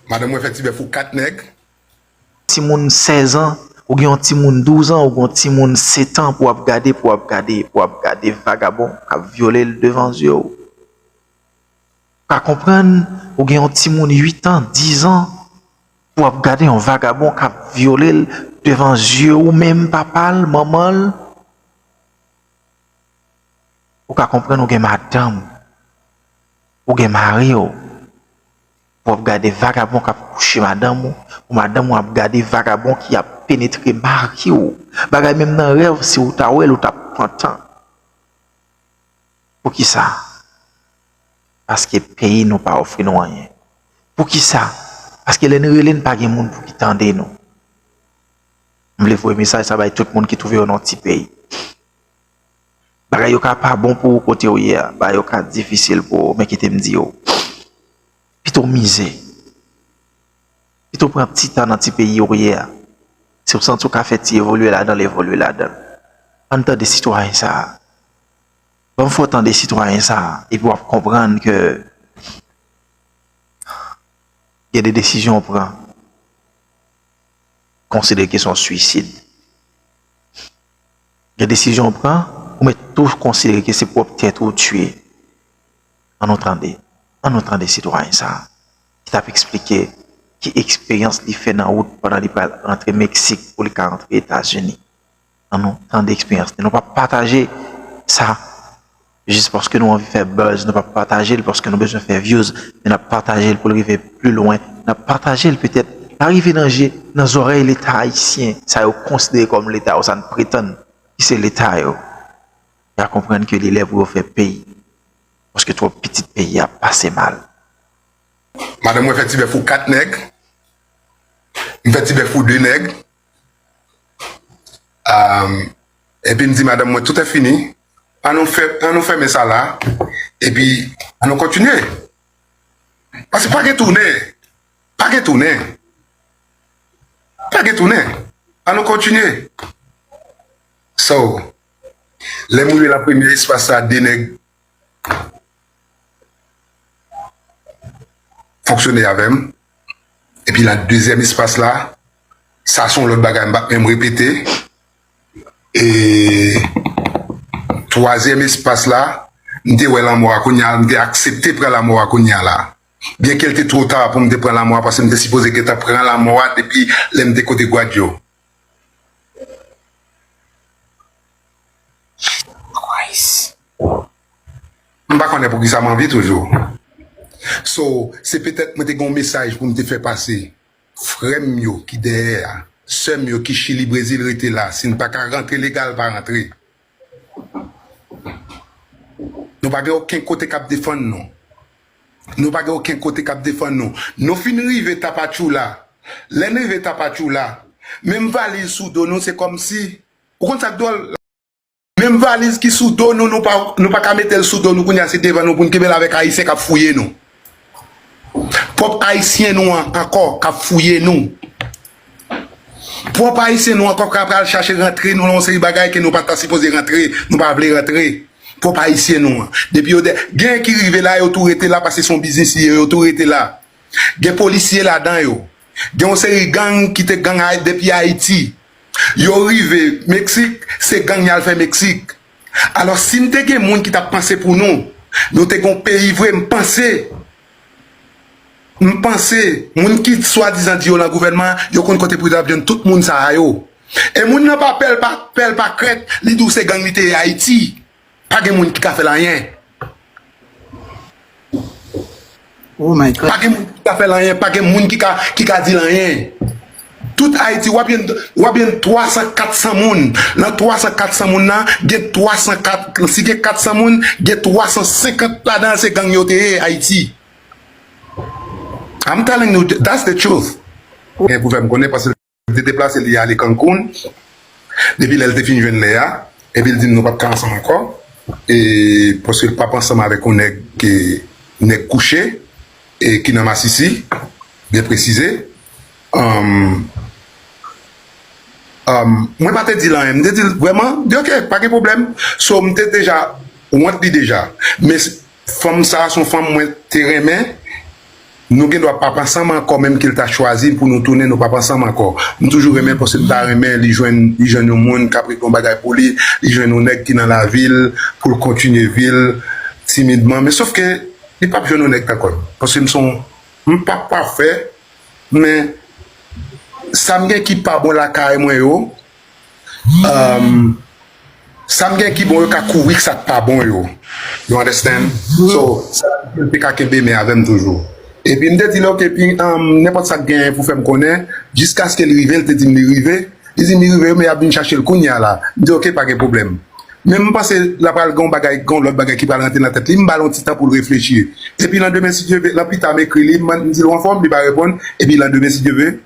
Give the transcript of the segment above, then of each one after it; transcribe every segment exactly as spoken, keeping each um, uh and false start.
Madanm mwen fè ti bèf ou kat nèg. Timoun sèz an, ou gen yon timoun douz an, ou gen yon timoun sèt an pou w ap gade, pou w ap gade, pou w ap gade vagabon k ap vyole l devan zye w. Ou ka konprann, ou gen yon timoun uit an, diz an, pou w ap gade yon vagabon k ap vyole l devan zye w menm, papa l, manman l. Ou ka konprann ou gen madanm, ou gen mari w, pou w ap gade vagabon k ap kouche madanm ou, pou madanm ou ap gade vagabon ki ap penetre mari w. Bagay menm nan rèv, si w ta wè l, ou t ap pantan. Poukisa? Paske peyi nou pa ofri nou anyen. Poukisa? Paske lè n rele, n pa gen moun pou ki tande nou. M vle voye mesaj sa bay tout moun ki twouve yo nan ti peyi. Bagay yo ka pa bon pou ou kote w ye a, bagay yo ka difisil pou ou, men kite m di w, pito w mize, pito w pran ti tan nan ti peyi w ye a. Si w santi w ka fè ti evolye ladan l, evolye ladan l. Ann tande sitwayen sa a. Ban m fè w tande sitwayen sa a, epi w ap konprann ke gen de desizyon w pran, konsidere ke se yon swisid. Gen desizyon w pran, ou mèt tou konsidere ke se pwòp tèt ou w tiye. Ann nou tande, ann nou tande sitwayen sa a ki t ap eksplike ki eksperyans li fè nan wout pandan li pral rantre Meksik pou li ka rantre Etazini. Ann nou tande eksperyans li. Nou p ap pataje sa jis paske nou anvi fè buzz, nou p ap pataje l paske nou bezwen fè views, men n ap pataje l pou l rive pli lwen. N ap pataje l petèt l a rive nan je, nan zòrèy Leta ayisyen, sa yo konsidere kòm Leta yo, sa n pretann ki se Leta yo. Y a konprann ke li lè pou yo fè peyi, paske twòp pitit peyi a pase mal. Madanm mwen fè ti bèf ou kat nèg, m fè ti bèf ou de nèg. Epi m di madanm mwen, tout est fini, ann nou fèmen sa la, epi ann nou kontinye. Paske pa gen tounen, pa gen tounen, pa gen tounen, ann nou kontinye. So, lè m rive nan premye espas sa, de nèg fonksyone avè m. Epi nan dezyèm espas la, sa se yon lòt bagay m p ap menm repete. E twazyèm espas la, m te wè lanmò a kounye a, m te aksepte pran lanmò a kounye a la. Byenke l te twò ta pou m te pran lanmò a, paske m te sipoze gentan pran lanmò a depi lè m te kote Gwadyo. Christ. M pa konnen poukisa m anvi toujou. So, se petèt mwen te gen yon mesaj pou m te fè pase. Frè m yo ki dèyè a, sè m yo ki Chili, Brezil, rete la. Si n pa ka rantre legal, pa rantre. Nou pa gen okenn kote k ap defann nou. Nou pa gen okenn kote k ap defann nou. Nou fin rive Tapachula. Lè n rive Tapachula, menm valiz sou do nou, se kòmsi, ou konn sa k dwòl? Menm valiz ki sou do nou, nou pa, nou pa ka mete l sou do nou kounye a, se devan nou pou n kenbe l avèk Ayisyen k ap fouye nou. Pwòp Ayisyen nou an ankò k ap fouye nou. Pwòp Ayisyen nou ankò k ap al chache rantre nou nan yon seri bagay ke nou pa ta sipoze rantre, nou pa vle rantre. Pwòp Ayisyen nou an. Depi yo de, gen ki rive la, yo tou rete la, paske se yon biznis li ye, yo tou rete la. Gen polisye ladan yo. Gen yon seri gang ki te gang depi Ayiti. Yo rive Meksik, se gang y al fè Meksik. Alò, si n te gen moun ki t ap panse pou nou, nou te gen yon peyi vre, m panse, m panse, moun ki swadizan di yo nan gouvènman an, yo konn kote pou yo t ap jwenn tout moun sa a yo. E moun nan pa pè l, pa pè l, pa krèt, li di w se gang li te ye Ayiti. Pa gen moun ki ka fè l anyen. Oh my God. Pa gen moun ki ka fè l anyen, pa gen moun ki ka, ki ka di l anyen. Tout Ayiti, w ap jwenn, w ap jwenn twa san, kat san moun. Nan twa san, kat san moun nan, gen twa san kat, si gen kat san moun, gen twa san senkant ladan se gang yo te ye Ayiti. I'm telling you, that's the truth. Gen pou fè m konnen paske te deplase li ale Cancun. Depi lè l te fin jwenn lè a, epi l di m nou p ap ka ansanm ankò. E paske l p ap ansanm avèk yon nèg ke nèg kouche e ki nan Masisi, byen presize. Um, um, mwen pa te di l anyen, m te di l vrèman, m di ok, pa gen pwoblèm. So m te deja wont li deja. Men fanm sa a se yon fanm mwen te renmen. Nou gen dwa p ap ansanm ankò, menm ke l ta chwazi pou nou tounen, nou p ap ansanm ankò. M toujou renmen, paske m ta renmen li jwenn, li jwenn yon moun k ap regle yon bagay pou li, li jwenn yon nèg ki nan lavi l pou l kontinye vi l timidman. Men sòf ke li p ap jwenn yon nèg tankou m. Paske m se yon, m pa pafè, men sa m gen ki pa bon lakay mwen yo, um, sa m gen ki bon yo ka kouvri sa k pa bon yo. You understand? So, sa l te ka kenbe men avè m toujou. Epi m te di l, "Ok, epi, um, nenpòt sa k genyen pou fè m konnen, jiskaske l rive," l te di m li rive. Li di m li rive, men y ap vin chache l kounye a la. M di, "Ok, pa gen pwoblèm." Men m panse l pral gen yon bagay, gen yon lòt bagay ki pral rantre nan tèt li. M ba l yon ti tan pou l reflechi. Epi landemen, si Dye ve, lan pita m ekri li, m di l, "Ou anfòm?" Li pa reponn. Epi landemen, si Dye ve,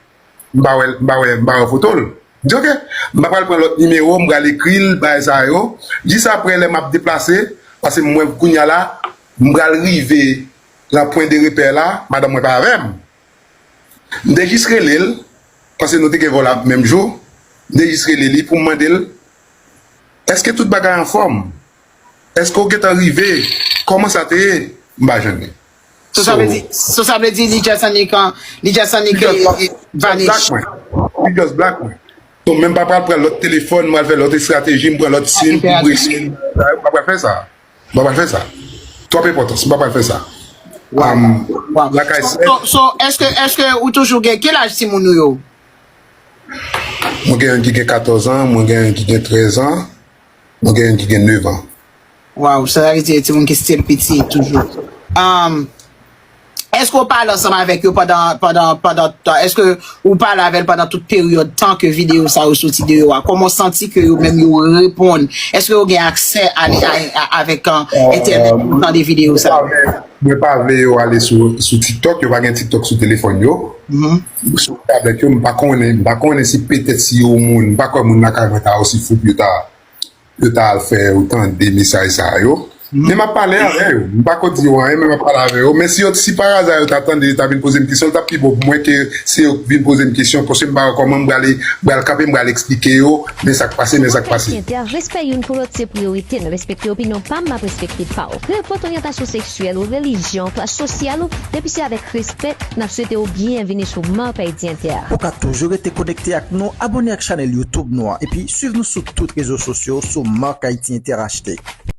m pa wè, m pa wè, m pa wè foto l. M di, "Ok." M pa pral pran lòt nimewo, m pral ekri l, bagay sa yo. Jis apre, lè m ap deplase, paske m wè kounye a la, m pral rive lan pwen de repè la, madanm mwen pa avè m. M te jis rele l, paske nou te gen vòl la menm jou. M te jis rele li pou m mande l, "Èske tout bagay anfòm? Èske w gentan rive? Kòman sa te ye?" M pa jwenn li. So sa vle di, so sa vle di li just annik, li just annik, li just block, eh, vanish. Li just block mwen. Li just block mwen. So menm pa pral pran lòt telefòn, m pral fè lòt estrateji, m pran lòt sim pou m rele. M pa pral fè sa. M pa pral fè sa. Twòp enpòtans, m pa pral fè sa. Wow. Um, wow. Lakay sè. So, so, èske, èske ou toujou gen, ki laj timoun ou yo? Mwen gen yon ki gen katòz an, mwen gen yon ki gen trèz an, mwen gen yon ki gen nèf an. Wow, sa vle di timoun ki still piti toujou. Um, èske ou pale ansanm avèk yo pandan, pandan, pandan tan? Èske ou pale avè l pandan tout peryòd tan ke videyo sa yo soti deyò a? Kòman w santi ke yo menm yo reponn? Èske yo gen aksè a, a, a, avèk, uh, entènèt pou tande videyo sa yo? Mwen pa vle, mwen pa vle yo ale sou, sou TikTok, yo pa gen TikTok sou telefòn yo. Sou tablèt yo, m pa konnen, m pa konnen si petèt si yo moun, m pa kwè moun lakay mwen ta osi fou pou yo ta, yo ta al fè yo tande mesaj sa yo. Men m ap pale avè yo. M pa ko di yo anyen, men m ap pale avè yo. Men si yo, si pa aza yo ta tande, yo ta vin poze m kesyon, li t ap pi bon pou mwen ke se yo k vin poze m kesyon, paske m pa wè kòman m prale, m pral kanpe, m pral eksplike yo, men sa k pase, men sa k pase. Respè youn pou lòt se priyorite n. Respekte opinyon pa m, m ap respekte pa w. Nenpòt oryantasyon seksyèl ou, relijyon, klas sosyal ou, depi se avèk respè, n ap swete w byenvini sou Marc Haïti Inter. Ou ka toujou rete konekte ak nou, abòne ak chanèl YouTube nou an, epi swiv nou sou tout rezo sosyo sou Marc Haïti Inter H T.